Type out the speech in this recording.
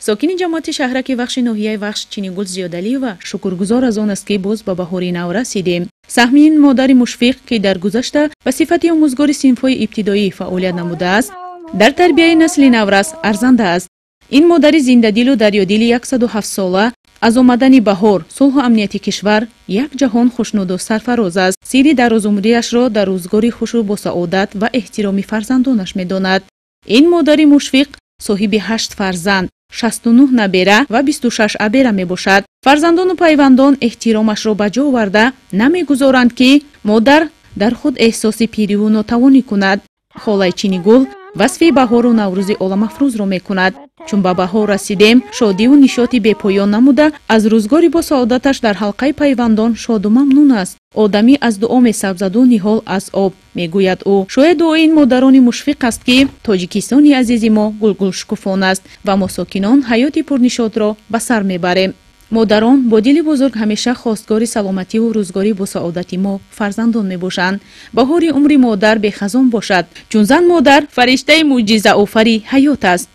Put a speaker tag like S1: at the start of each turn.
S1: Сокини ҷамоати шаҳраки Вахши ноҳияи Вахш Чинигул Зиёдалиева шукргузор аз он аст, ки боз ба баҳори нав расидем. Саҳми ин модари мушфиқ, ки дар гузашта ба сифати омӯзгори синфҳои ибтидоӣ фаъолият намудааст, дар тарбияи насли наврас арзанда аст. Ин модари зиндадилу дарёдили 107-сола аз омадани баҳор, сулҳу амнияти кишвар як ҷаҳон хушнуду сарфароз аст. Сирри дарозумриашро дар рӯзгори хушу босаодат ва эҳтироми фарзандонаш медонад. Ин модари мушфиқ соҳиби 8 фарзанд, 69 набера ва 26 абера мебошад. Фарзандону пайвандон эҳтиромашро ба ҷо оварда намегузоранд, ки модар дар худ эҳсоси пириву нотавонӣ кунад. Холаи Чинигул васфи баҳору наврӯзи оламафрӯзро мекунад. Чун ба баҳор расидем, шодиву нишоти бепоён намуда, аз рӯзгори босаодаташ дар ҳалқаи пайвандон шоду мамнун аст. Одамӣ аз дуо месабзаду ниҳол аз об, мегӯяд ӯ. Шояд дуои ин модарони мушфиқ аст, ки Тоҷикистони азизи мо гулгулшукуфон аст ва мо сокинон ҳаёти пурнишотро ба сар мебарем. Модарон бо дили бузург ҳамеша хостгори саломативу рӯзгори босаодати мо фарзандон мебошанд. Баҳори умри модар бехазон бошад, чун зан модар фариштаи мӯъҷизаофари ҳаёт аст.